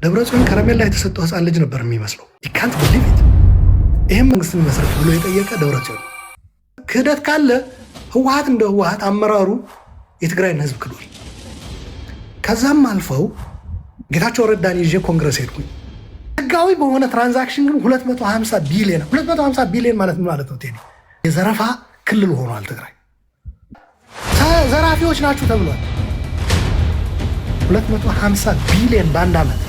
ደብረጽዮን ከረሜላ የተሰጠው ህፃን ልጅ ነበር የሚመስለው። ካንት ብሊቭ ኢት። ይህም መንግስትን መሰረት ብሎ የጠየቀ ደብረጽዮን ነው። ክህደት ካለ ህወሓት እንደ ህወሓት አመራሩ የትግራይን ህዝብ ክዷል። ከዛም አልፈው ጌታቸው ረዳን ይዤ ኮንግረስ ሄድኩኝ። ህጋዊ በሆነ transaction ግን 250 ቢሊዮን፣ 250 ቢሊዮን ማለት ምን ማለት ነው ቴዲ? የዘረፋ ክልል ሆኗል ትግራይ። ዘራፊዎች ናችሁ ተብሏል። 250 ቢሊዮን በአንድ ዓመት፣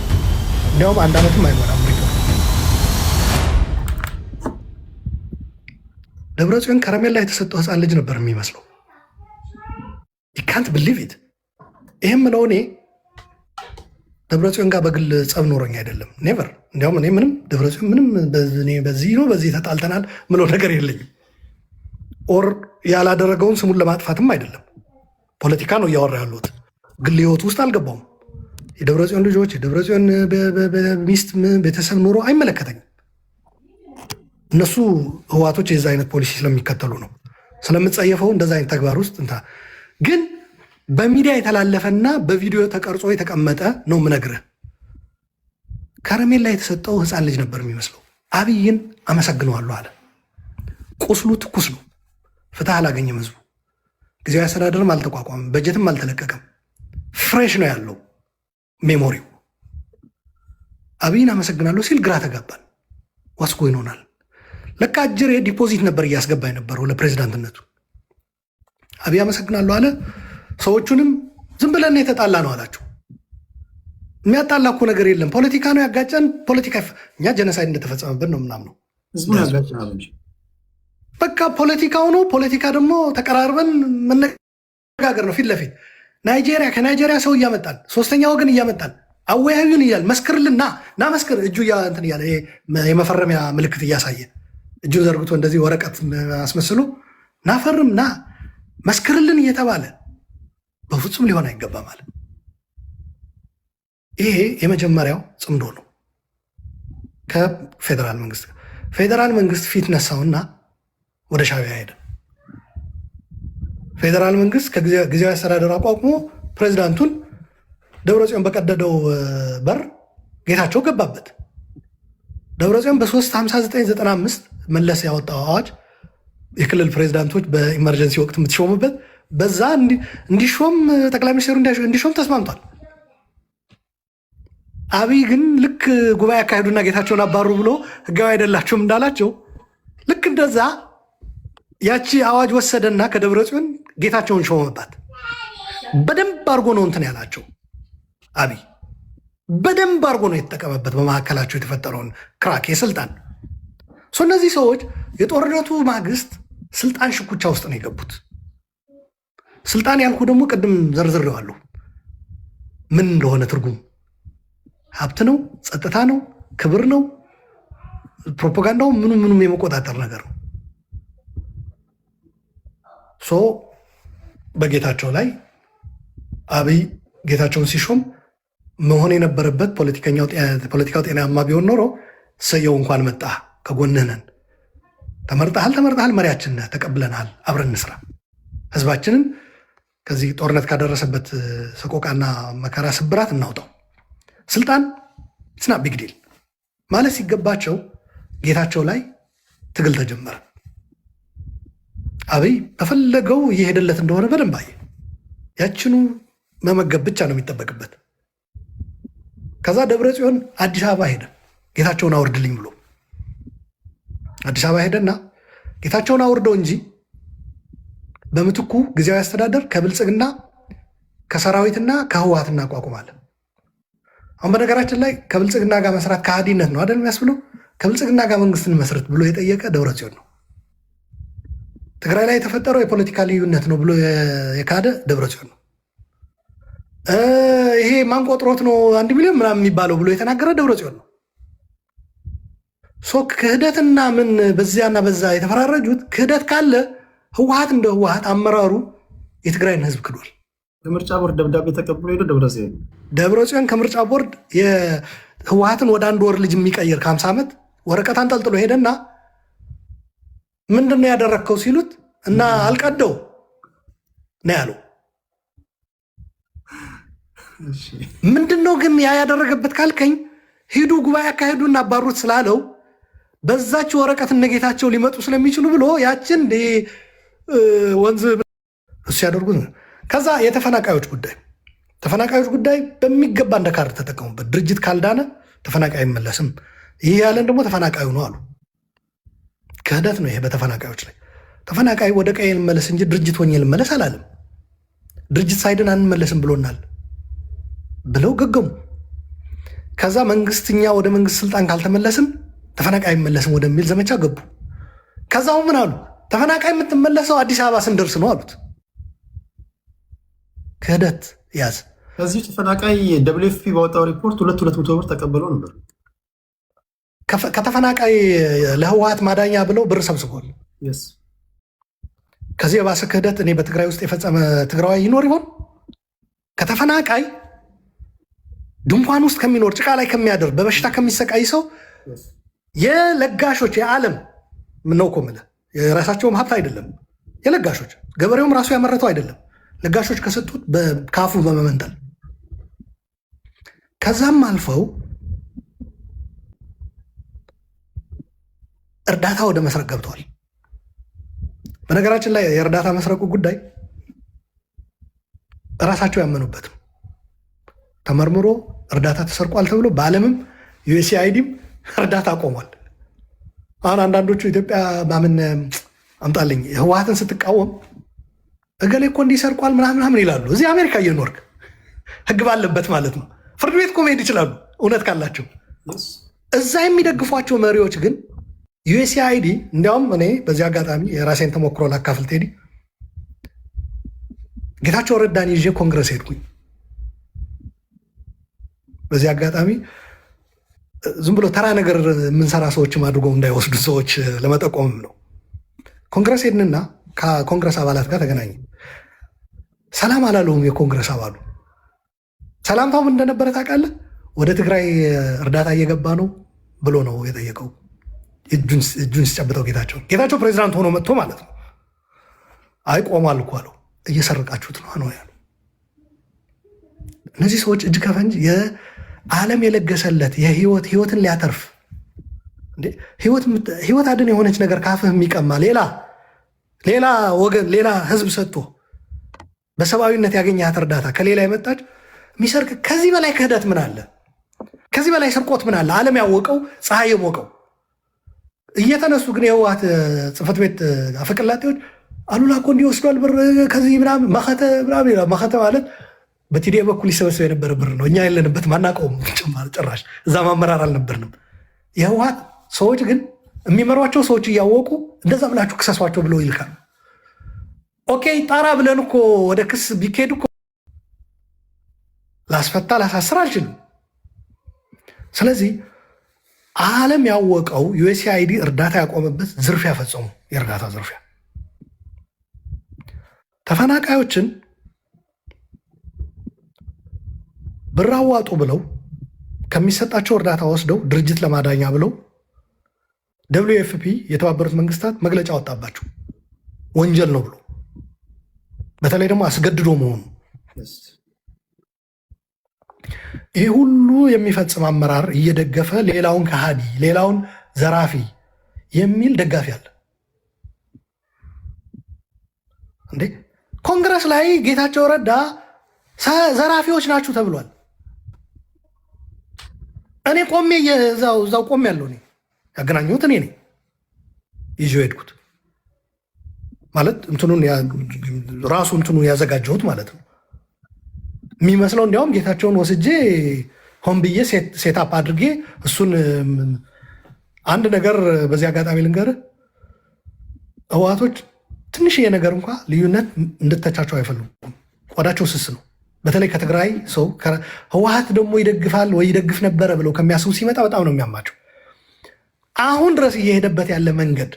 እንዲያውም አንድ ዓመትም አይሞላም። ሪፖርት ደብረጽዮን ከረሜላ የተሰጠው ህፃን ልጅ ነበር የሚመስለው። ካንት ብሊቭ ኢት። ይህም ምለው እኔ ደብረጽዮን ጋር በግል ጸብ ኖሮኝ አይደለም። Never። እንዲያውም እኔ ምንም ደብረጽዮን ምንም በዚህ ነው በዚህ ተጣልተናል ምለው ነገር የለኝም። Or ያላደረገውን ስሙን ለማጥፋትም አይደለም። ፖለቲካ ነው እያወራ ያለሁት። ግል ህይወት ውስጥ አልገባውም። የደብረጽዮን ልጆች፣ የደብረጽዮን ሚስት፣ ቤተሰብ ኑሮ አይመለከተኝም። እነሱ ህዋቶች የዛ አይነት ፖሊሲ ስለሚከተሉ ነው ስለምጸየፈው እንደዛ አይነት ተግባር ውስጥ እንታ ግን በሚዲያ የተላለፈና በቪዲዮ ተቀርጾ የተቀመጠ ነው ምነግርህ። ከረሜላ የተሰጠው ህፃን ልጅ ነበር የሚመስለው። አብይን አመሰግነዋለሁ አለ። ቁስሉ ትኩስ ነው። ፍትህ አላገኘም ህዝቡ። ጊዜያዊ አስተዳደርም አልተቋቋመም፣ በጀትም አልተለቀቀም። Fresh ነው ያለው memory ው። አብይን አመሰግናለሁ ሲል ግራ ተጋባን። What's going on። ለካ አጅሬ deposit ነበር እያስገባ የነበረው ለፕሬዚዳንትነቱ። አብይ አመሰግናለሁ አለ። ሰዎቹንም ዝም ብለን የተጣላ ነው አላቸው። የሚያጣላ እኮ ነገር የለም። ፖለቲካ ነው ያጋጨን። ፖለቲካ እኛ genocide እንደተፈጸመብን ነው ምናምነው። በቃ ፖለቲካው ነው። ፖለቲካ ደግሞ ተቀራርበን መነጋገር ነው ፊት ለፊት። ናይጄሪያ፣ ከናይጄሪያ ሰው እያመጣን፣ ሶስተኛ ወገን እያመጣን አወያዩን እያል መስክርልን፣ ና ና መስክር፣ እጁ እንትን እያለ የመፈረሚያ ምልክት እያሳየ እጁን ዘርግቶ እንደዚህ ወረቀት አስመስሎ ና ፈርም፣ ና መስክርልን እየተባለ በፍጹም ሊሆን አይገባም አለ። ይሄ የመጀመሪያው ጽምዶ ነው ከፌዴራል መንግስት ጋር። ፌዴራል መንግስት ፊት ነሳውና ወደ ሻዕቢያ ሄደ። ፌዴራል መንግስት ከጊዜያዊ አስተዳደር አቋቁሞ ፕሬዚዳንቱን ደብረጽዮን በቀደደው በር ጌታቸው ገባበት። ደብረጽዮን በ35995 መለስ ያወጣው አዋጅ የክልል ፕሬዚዳንቶች በ emergency ወቅት የምትሾሙበት በዛ እንዲሾም፣ ጠቅላይ ሚኒስትሩ እንዲሾም ተስማምቷል። አብይ ግን ልክ ጉባኤ አካሄዱና ጌታቸውን አባሩ ብሎ ህጋዊ አይደላችሁም እንዳላቸው ልክ እንደዛ ያቺ አዋጅ ወሰደና ከደብረ ጽዮን ጌታቸውን ሾመባት። በደንብ አድርጎ ነው እንትን ያላቸው፣ አብይ በደንብ አድርጎ ነው የተጠቀመበት በመካከላቸው የተፈጠረውን crack የስልጣን። እነዚህ ሰዎች የጦርነቱ ማግስት ስልጣን ሽኩቻ ውስጥ ነው የገቡት። ስልጣን ያልኩ ደግሞ ቅድም ዘርዝሬዋለሁ ምን እንደሆነ ትርጉም፣ ሀብት ነው፣ ጸጥታ ነው፣ ክብር ነው፣ ፕሮፓጋንዳው ምኑ ምኑም የመቆጣጠር ነገር ነው። So በጌታቸው ላይ አብይ ጌታቸውን ሲሾም መሆን የነበረበት ፖለቲካው ጤናማ ቢሆን ኖሮ ሰየው እንኳን መጣ፣ ከጎንህ ነን፣ ተመርጠሃል፣ ተመርጠሃል፣ መሪያችን ነህ፣ ተቀብለናል፣ አብረን እንስራ፣ ህዝባችንን ከዚህ ጦርነት ካደረሰበት ሰቆቃና መከራ ስብራት እናውጣው፣ ስልጣን it's not big deal ማለት ሲገባቸው ጌታቸው ላይ ትግል ተጀመረ። አብይ በፈለገው እየሄደለት እንደሆነ በደንብ አየ። ያችኑ መመገብ ብቻ ነው የሚጠበቅበት። ከዛ ደብረ ጽዮን አዲስ አበባ ሄደ፣ ጌታቸውን አውርድልኝ ብሎ አዲስ አበባ ሄደና ጌታቸውን አውርደው እንጂ በምትኩ ጊዜያዊ አስተዳደር ከብልጽግና፣ ከሰራዊትና ከህወሓት እናቋቁማለን። አሁን በነገራችን ላይ ከብልጽግና ጋር መስራት ከሃዲነት ነው አይደል የሚያስብለው? ከብልጽግና ጋር መንግስትን መስረት ብሎ የጠየቀ ደብረ ጽዮን ነው። ትግራይ ላይ የተፈጠረው የፖለቲካ ልዩነት ነው ብሎ የካደ ደብረ ጽዮን ነው። ይሄ ማን ቆጥሮት ነው 1 ሚሊዮን ምናምን የሚባለው ብሎ የተናገረ ደብረ ጽዮን ነው። So ክህደትና ምን በዚያና በዛ የተፈራረጁት ክህደት ካለ ህወሓት እንደ ህወሓት አመራሩ የትግራይን ህዝብ ክዷል። ከምርጫ ቦርድ ደብዳቤ ተቀብሎ ሄዶ ደብረ ጽዮን ደብረ ጽዮን ከምርጫ ቦርድ የህወሓትን ወደ አንድ ወር ልጅ የሚቀይር ከ50 ዓመት ወረቀት አንጠልጥሎ ሄደና ምንድን ነው ያደረግከው ሲሉት እና አልቀደው ነው ያለው። ምንድን ነው ግን ያ ያደረገበት ካልከኝ፣ ሂዱ ጉባኤ አካሄዱና አባሩት ስላለው በዛች ወረቀት እነጌታቸው ሊመጡ ስለሚችሉ ብሎ ያችን ወንዝ እሱ ያደርጉት። ከዛ የተፈናቃዮች ጉዳይ፣ ተፈናቃዮች ጉዳይ በሚገባ እንደ ካርድ ተጠቀሙበት። ድርጅት ካልዳነ ተፈናቃይ አይመለስም። ይህ ያለን ደግሞ ተፈናቃዩ ነው አሉ። ክህደት ነው ይሄ በተፈናቃዮች ላይ። ተፈናቃይ ወደ ቀዬ ልመለስ እንጂ ድርጅት ሆኜ ልመለስ አላለም። ድርጅት ሳይድን አንመለስም ብሎናል ብለው ገገሙ። ከዛ መንግስት እኛ ወደ መንግስት ስልጣን ካልተመለስን ተፈናቃይ አይመለስም ወደሚል ዘመቻ ገቡ። ከዛው ምን አሉ? ተፈናቃይ የምትመለሰው አዲስ አበባ ስንደርስ ነው አሉት። ክህደት ያዝ። ከዚህ ተፈናቃይ WFP ባወጣው ሪፖርት 200 ብር ተቀብለው ነበር። ከተፈናቃይ ለህወሓት ማዳኛ ብለው ብር ሰብስቧል። ከዚህ የባሰ ክህደት እኔ በትግራይ ውስጥ የፈጸመ ትግራዋይ ይኖር ይሆን? ከተፈናቃይ ድንኳን ውስጥ ከሚኖር፣ ጭቃ ላይ ከሚያደር፣ በበሽታ ከሚሰቃይ ሰው የለጋሾች፣ የዓለም ነው እኮ የምልህ፣ የራሳቸውም ሀብት አይደለም፣ የለጋሾች፣ ገበሬውም ራሱ ያመረተው አይደለም። ለጋሾች ከሰጡት ካፉ በመመንጠል፣ ከዛም አልፈው እርዳታ ወደ መስረቅ ገብተዋል። በነገራችን ላይ የእርዳታ መስረቁ ጉዳይ እራሳቸው ያመኑበት ነው። ተመርምሮ እርዳታ ተሰርቋል ተብሎ በዓለምም ዩኤስኤአይዲም እርዳታ ቆሟል። አሁን አንዳንዶቹ ኢትዮጵያ ማምን አምጣልኝ ህወሓትን ስትቃወም እገሌ እኮ እንዲህ ሰርቋል ምናምን ምናምን ይላሉ። እዚህ አሜሪካ እየኖርክ ህግ ባለበት ማለት ነው። ፍርድ ቤት እኮ መሄድ ይችላሉ እውነት ካላቸው። እዛ የሚደግፏቸው መሪዎች ግን ዩኤስኤአይዲ፣ እንዲያውም እኔ በዚህ አጋጣሚ የራሴን ተሞክሮ ላካፍል። ቴዲ፣ ጌታቸው ረዳን ይዤ ኮንግረስ ሄድኩኝ። በዚህ አጋጣሚ ዝም ብሎ ተራ ነገር የምንሰራ ሰዎችም አድርጎ እንዳይወስዱ ሰዎች ለመጠቆምም ነው። ኮንግረስ ሄድንና ከኮንግረስ አባላት ጋር ተገናኘ። ሰላም አላለውም የኮንግረስ አባሉ። ሰላምታው ምን እንደነበረ ታውቃለህ? ወደ ትግራይ እርዳታ እየገባ ነው ብሎ ነው የጠየቀው። እጁን ሲጨብጠው ጌታቸው፣ ጌታቸው ፕሬዚዳንት ሆኖ መጥቶ ማለት ነው። አይ ቆሟል እኮ አለው። እየሰረቃችሁት ነው ነው ያሉ። እነዚህ ሰዎች እጅ ከፈንጅ የዓለም የለገሰለት የህይወት ህይወትን ሊያተርፍ፣ ህይወት አድን የሆነች ነገር ካፍህ የሚቀማ፣ ሌላ ወገን ሌላ ህዝብ ሰጥቶ በሰብአዊነት ያገኛት እርዳታ ከሌላ የመጣች የሚሰርቅ፣ ከዚህ በላይ ክህደት ምን አለ? ከዚህ በላይ ስርቆት ምን አለ? ዓለም ያወቀው፣ ፀሐይ የሞቀው፣ እየተነሱ ግን የህወሓት ጽሕፈት ቤት አፈቀላጤዎች አሉላ እኮ እንዲህ ወስዷል ብር ከዚህ ምናምን መኸተ ምናምን ይላል። መኸተ ማለት በ TDF በኩል ይሰበሰብ የነበረ ብር ነው። እኛ የለንበት፣ ማናውቀውም፣ ጭራሽ እዛ ማመራር አልነበርንም። የህወሓት ሰዎች ግን የሚመሯቸው ሰዎች እያወቁ እንደዛ ብላችሁ ክሰሷቸው ብለው ይልካል። Okay ጣራ ብለን እኮ ወደ ክስ ቢኬድ እኮ ላስፈታ ላሳስር አልችልም። ስለዚህ ዓለም ያወቀው ዩኤስኤአይዲ እርዳታ ያቆመበት ዝርፊያ ፈጸሙ። የእርዳታ ዝርፊያ፣ ተፈናቃዮችን ብር አዋጡ ብለው ከሚሰጣቸው እርዳታ ወስደው ድርጅት ለማዳኛ ብለው WFP የተባበሩት መንግስታት መግለጫ ወጣባቸው ወንጀል ነው ብሎ፣ በተለይ ደግሞ አስገድዶ መሆኑ። ይህ ሁሉ የሚፈጽም አመራር እየደገፈ ሌላውን ከሃዲ፣ ሌላውን ዘራፊ የሚል ደጋፊ አለ እንዴ? ኮንግረስ ላይ ጌታቸው ረዳ ዘራፊዎች ናችሁ ተብሏል። እኔ ቆሜ እዛው ቆሜ ያለው እኔ ያገናኘሁት እኔ ነኝ። ይዤው ሄድኩት ማለት እንትኑን ራሱ እንትኑን ያዘጋጀሁት ማለት ነው የሚመስለው። እንዲያውም ጌታቸውን ወስጄ ሆን ብዬ setup አድርጌ እሱን። አንድ ነገር በዚህ አጋጣሚ ልንገርህ፣ ህወሓቶች ትንሽዬ ነገር እንኳ ልዩነት እንድተቻቸው አይፈልጉም። ቆዳቸው ስስ ነው። በተለይ ከትግራይ ሰው፣ ህወሓት ደግሞ ይደግፋል ወይ ይደግፍ ነበረ ብለው ከሚያስቡ ሲመጣ በጣም ነው የሚያማቸው። አሁን ድረስ እየሄደበት ያለ መንገድ፣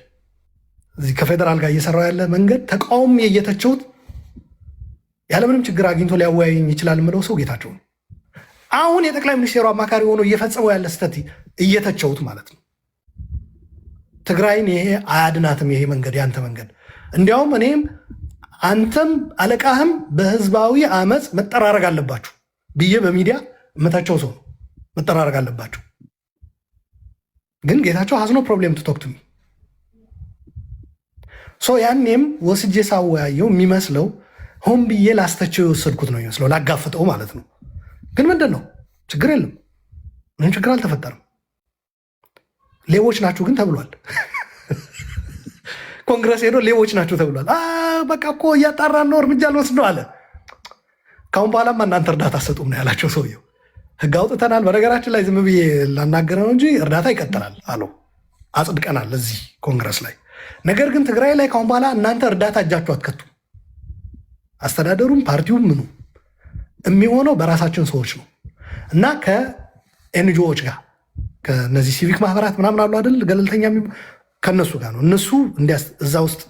እዚህ ከፌዴራል ጋር እየሰራው ያለ መንገድ ተቃውሞ እየተቸውት ያለምንም ችግር አግኝቶ ሊያወያየኝ ይችላል የምለው ሰው ጌታቸው ነው። አሁን የጠቅላይ ሚኒስቴሩ አማካሪ ሆኖ እየፈጸመው ያለ ስህተት እየተቸውት ማለት ነው። ትግራይን ይሄ አያድናትም፣ ይሄ መንገድ ያንተ መንገድ። እንዲያውም እኔም አንተም አለቃህም በህዝባዊ አመፅ መጠራረግ አለባችሁ። ብዬ በሚዲያ እመታቸው ሰው ነው። መጠራረግ አለባቸው። ግን ጌታቸው has no problem to talk to me። So ያኔም ወስጄ ሳወያየው የሚመስለው ሆን ብዬ ላስተቸው የወሰድኩት ነው የሚመስለው፣ ላጋፍጠው ማለት ነው። ግን ምንድን ነው፣ ችግር የለም፣ ምንም ችግር አልተፈጠረም። ሌቦች ናችሁ ግን ተብሏል። ኮንግረስ ሄዶ ሌቦች ናችሁ ተብሏል። በቃ እኮ እያጣራን ነው፣ እርምጃ ልወስድ ነው አለ። ከአሁን በኋላማ እናንተ እርዳታ አትሰጡም ነው ያላቸው ሰውየው። ህግ አውጥተናል። በነገራችን ላይ ዝም ብዬ ላናገረ ነው እንጂ እርዳታ ይቀጥላል አለው። አጽድቀናል እዚህ ኮንግረስ ላይ። ነገር ግን ትግራይ ላይ ከአሁን በኋላ እናንተ እርዳታ እጃችሁ አትከቱም። አስተዳደሩም ፓርቲውም ምኑ የሚሆነው በራሳችን ሰዎች ነው እና ከ NGO ዎች ጋር፣ ከነዚህ ሲቪክ ማህበራት ምናምን አሉ አይደል፣ ገለልተኛ፣ ከእነሱ ጋር ነው። እነሱ እዛ ውስጥ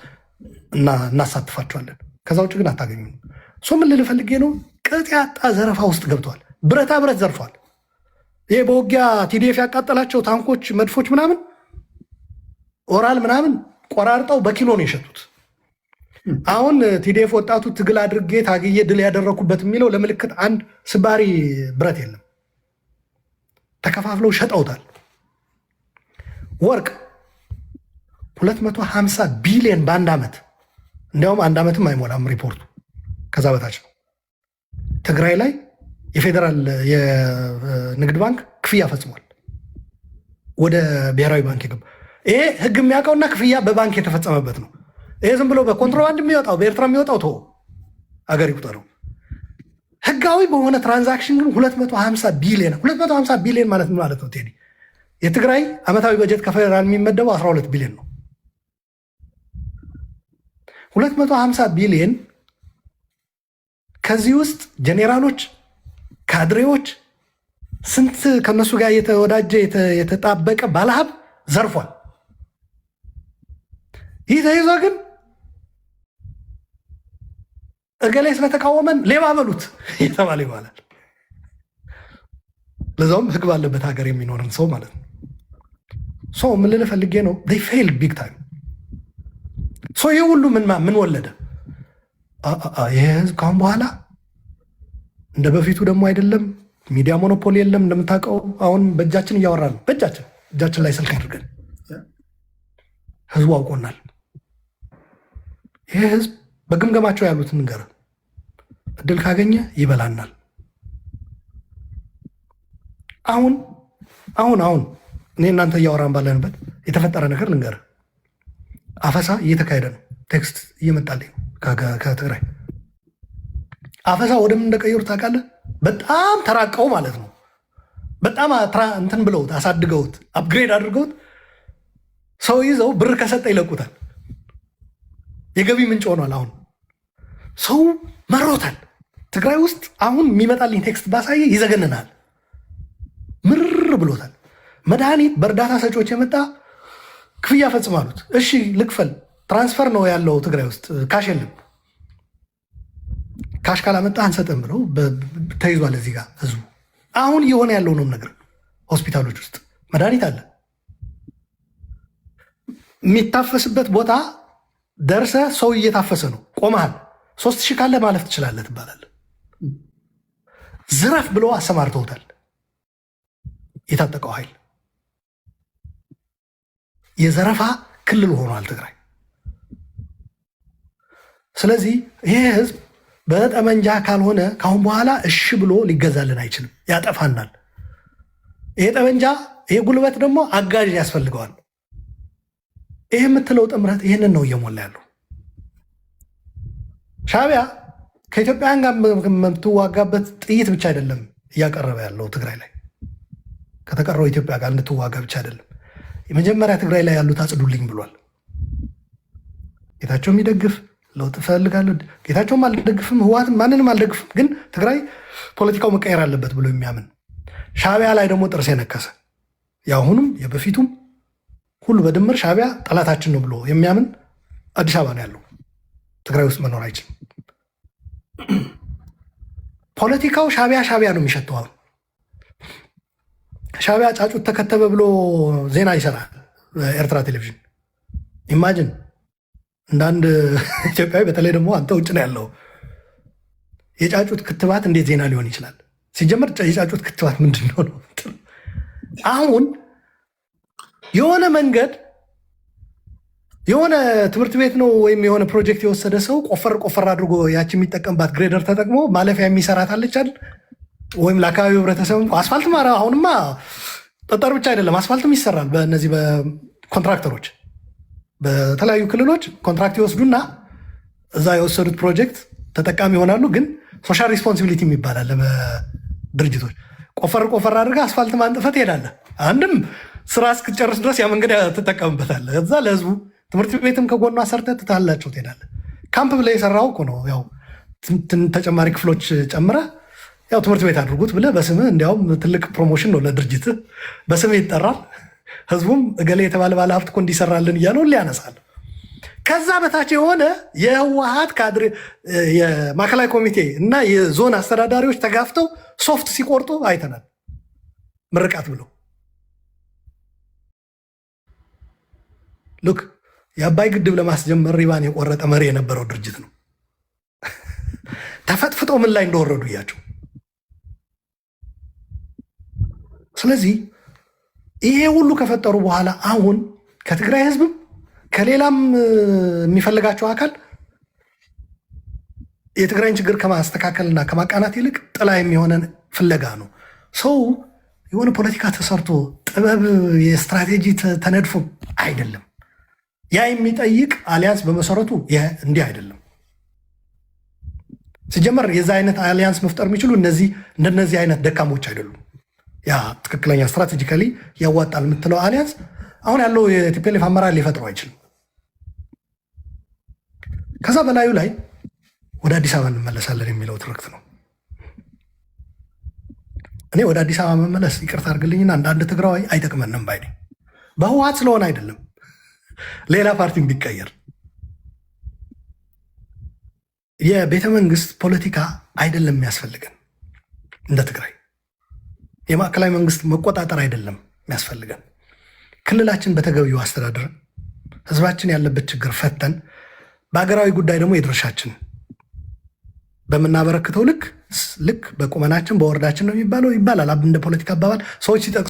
እናሳትፋቸዋለን። ከዛ ውጭ ግን አታገኙም። So ምን ልል ፈልጌ ነው፣ ቅጥ ያጣ ዘረፋ ውስጥ ገብተዋል። ብረታ ብረት ዘርፈዋል። ይሄ በውጊያ TDF ያቃጠላቸው ታንኮች፣ መድፎች ምናምን፣ ኦራል ምናምን ቆራርጠው በኪሎ ነው የሸጡት። አሁን TDF ወጣቱ ትግል አድርጌ ታግዬ ድል ያደረኩበት የሚለው ለምልክት አንድ ስባሪ ብረት የለም። ተከፋፍለው ሸጠውታል። ወርቅ 250 ቢሊዮን በአንድ ዓመት፣ እንዲያውም አንድ ዓመትም አይሞላም ሪፖርቱ፣ ከዛ በታች ነው። ትግራይ ላይ የፌዴራል የንግድ ባንክ ክፍያ ፈጽሟል። ወደ ብሔራዊ ባንክ የገባ ይሄ ህግ የሚያውቀውና ክፍያ በባንክ የተፈጸመበት ነው። ይሄ ዝም ብሎ በኮንትሮባንድ የሚወጣው፣ በኤርትራ የሚወጣው ተወው፣ አገር ይቁጠረው። ህጋዊ በሆነ transaction ግን 250 ቢሊዮን። 250 ቢሊዮን ማለት ምን ማለት ነው ቴዲ? የትግራይ ዓመታዊ በጀት ከፌዴራል የሚመደበው 12 ቢሊዮን ነው። 250 ቢሊዮን፣ ከዚህ ውስጥ ጄኔራሎች፣ ካድሬዎች፣ ስንት ከነሱ ጋር የተወዳጀ የተጣበቀ ባለሀብት ዘርፏል። ይህ ተይዞ ግን እገሌ ስለተቃወመን ሌባ በሉት እየተባለ ይባላል። ለዛውም ህግ ባለበት ሀገር የሚኖርን ሰው ማለት ነው። So ምን ልልህ ፈልጌ ነው፣ failed big time። So ይህ ሁሉ ምን ወለደ? ይህ ህዝብ ካሁን በኋላ እንደ በፊቱ ደግሞ አይደለም። ሚዲያ monopoly የለም እንደምታውቀው። አሁን በእጃችን እያወራ ነው። በእጃችን እጃችን ላይ ስልክ አድርገን ህዝቡ አውቆናል። ይህ ህዝብ በግምገማቸው ያሉትን ንገር፣ እድል ካገኘ ይበላናል። አሁን አሁን አሁን እኔ እናንተ እያወራን ባለንበት የተፈጠረ ነገር ልንገር። አፈሳ እየተካሄደ ነው። Text እየመጣልኝ ነው ከትግራይ። አፈሳ ወደ ምን እንደቀየሩ ታውቃለህ? በጣም ተራቀው ማለት ነው። በጣም እንትን ብለውት፣ አሳድገውት፣ upgrade አድርገውት ሰው ይዘው ብር ከሰጠ ይለቁታል። የገቢ ምንጭ ሆኗል። አሁን ሰው መሮታል። ትግራይ ውስጥ አሁን የሚመጣልኝ text ባሳየ ይዘገንናል። ምርር ብሎታል። መድኃኒት በእርዳታ ሰጪዎች የመጣ ክፍያ ፈጽም አሉት። እሺ ልክፈል። Transfer ነው ያለው ትግራይ ውስጥ፣ cash የለም። Cash ካላመጣ አንሰጥም ብለው ተይዟል። እዚህ ጋር ህዝቡ አሁን እየሆነ ያለው ነው ነገር፣ ሆስፒታሎች ውስጥ መድኃኒት አለ። የሚታፈስበት ቦታ ደርሰ ሰው እየታፈሰ ነው። ቆመሃል። 3,000 ካለ ማለፍ ትችላለህ ትባላለህ። ዝረፍ ብለው አሰማርተውታል። የታጠቀው ኃይል የዘረፋ ክልል ሆኗል ትግራይ። ስለዚህ ይሄ ህዝብ በጠመንጃ ካልሆነ ካሁን በኋላ እሺ ብሎ ሊገዛልን አይችልም፣ ያጠፋናል። ይሄ ጠመንጃ፣ ይሄ ጉልበት ደግሞ አጋዥ ያስፈልገዋል። ይሄ የምትለው ጥምረት ይህንን ነው እየሞላ ያለው። ሻዕቢያ ከኢትዮጵያውያን ጋር የምትዋጋበት ጥይት ብቻ አይደለም እያቀረበ ያለው፣ ትግራይ ላይ ከተቀረው ኢትዮጵያ ጋር እንድትዋጋ ብቻ አይደለም። የመጀመሪያ ትግራይ ላይ ያሉት አጽዱልኝ ብሏል። ጌታቸው የሚደግፍ ለውጥ እፈልጋለሁ። ጌታቸውም አልደግፍም፣ ህወሓትም ማንንም አልደግፍም፣ ግን ትግራይ ፖለቲካው መቀየር አለበት ብሎ የሚያምን፣ ሻዕቢያ ላይ ደግሞ ጥርስ የነከሰ፣ የአሁኑም የበፊቱም ሁሉ በድምር ሻዕቢያ ጠላታችን ነው ብሎ የሚያምን አዲስ አበባ ነው ያለው። ትግራይ ውስጥ መኖር አይችልም። ፖለቲካው ሻዕቢያ ሻዕቢያ ነው የሚሸተው። አሁን ሻዕቢያ ጫጩት ተከተበ ብሎ ዜና ይሰራል ኤርትራ ቴሌቪዥን። Imagine እንደ አንድ ኢትዮጵያዊ፣ በተለይ ደግሞ አንተ ውጭ ነው ያለው፣ የጫጩት ክትባት እንዴት ዜና ሊሆን ይችላል? ሲጀመር የጫጩት ክትባት ምንድን ነው ነው? አሁን የሆነ መንገድ፣ የሆነ ትምህርት ቤት ነው ወይም የሆነ ፕሮጀክት የወሰደ ሰው ቆፈር ቆፈር አድርጎ ያቺ የሚጠቀምባት grader ተጠቅሞ ማለፊያ የሚሰራት አለች አይደል? ወይም ለአካባቢው ህብረተሰብ አስፋልት ማረ፣ አሁንማ ጠጠር ብቻ አይደለም፣ አስፋልትም ይሰራል። በእነዚህ በ contractor ኦች በተለያዩ ክልሎች contract ይወስዱና እዛ የወሰዱት ፕሮጀክት ተጠቃሚ ይሆናሉ። ግን social responsibility የሚባል አለ። በድርጅቶች ቆፈር ቆፈር አድርገህ አስፋልት ማንጥፈህ ትሄዳለህ። አንድም ስራ እስክትጨርስ ድረስ ያ መንገድ ትጠቀምበታለህ። እዛ ለህዝቡ ትምህርት ቤትም ከጎኗ ሰርተህ ትታላቸው ትሄዳለህ። ካምፕ ብለህ የሰራው እኮ ነው። ያው ተጨማሪ ክፍሎች ጨምረህ ያው ትምህርት ቤት አድርጉት ብለህ በስምህ፣ እንዲያውም ትልቅ promotion ነው ለድርጅትህ፣ በስምህ ይጠራል። ህዝቡም እገሌ የተባለ ባለሀብት እኮ እንዲሰራልን እያለ ሁሌ ያነሳል። ከዛ በታች የሆነ የህወሀት ካድሬ፣ የማዕከላዊ ኮሚቴ እና የዞን አስተዳዳሪዎች ተጋፍተው ሶፍት ሲቆርጡ አይተናል። ምርቃት ብለው። Look፣ የአባይ ግድብ ለማስጀመር ሪባን የቆረጠ መሪ የነበረው ድርጅት ነው። ተፈጥፍጠው ምን ላይ እንደወረዱ እያቸው። ስለዚህ ይሄ ሁሉ ከፈጠሩ በኋላ አሁን ከትግራይ ህዝብም ከሌላም የሚፈልጋቸው አካል የትግራይን ችግር ከማስተካከልና ከማቃናት ይልቅ ጥላ የሚሆነን ፍለጋ ነው። ሰው የሆነ ፖለቲካ ተሰርቶ፣ ጥበብ የስትራቴጂ ተነድፎ አይደለም። ያ የሚጠይቅ alliance በመሰረቱ እንዲህ አይደለም። ሲጀመር የዛ አይነት alliance መፍጠር የሚችሉ እነዚህ እንደነዚህ አይነት ደካሞች አይደሉም። ያ ትክክለኛ strategically ያዋጣል የምትለው alliance አሁን ያለው የ TPLF አመራር ሊፈጥረው አይችልም። ከዛ በላዩ ላይ ወደ አዲስ አበባ እንመለሳለን የሚለው ትርክት ነው። እኔ ወደ አዲስ አበባ መመለስ፣ ይቅርታ አድርግልኝና፣ እንደ አንድ ትግራዋይ አይጠቅመንም ባይ ነኝ። በህወሓት ስለሆነ አይደለም፣ ሌላ ፓርቲም ቢቀየር የቤተ መንግስት ፖለቲካ አይደለም የሚያስፈልገን። እንደ ትግራይ የማዕከላዊ መንግስት መቆጣጠር አይደለም የሚያስፈልገን። ክልላችን በተገቢው አስተዳደር ህዝባችን ያለበት ችግር ፈተን በሀገራዊ ጉዳይ ደግሞ የድርሻችን በምናበረክተው ልክ ልክ በቁመናችን በወርዳችን ነው የሚባለው ይባላል። እንደ ፖለቲካ አባባል ሰዎች ሲጠቅሱ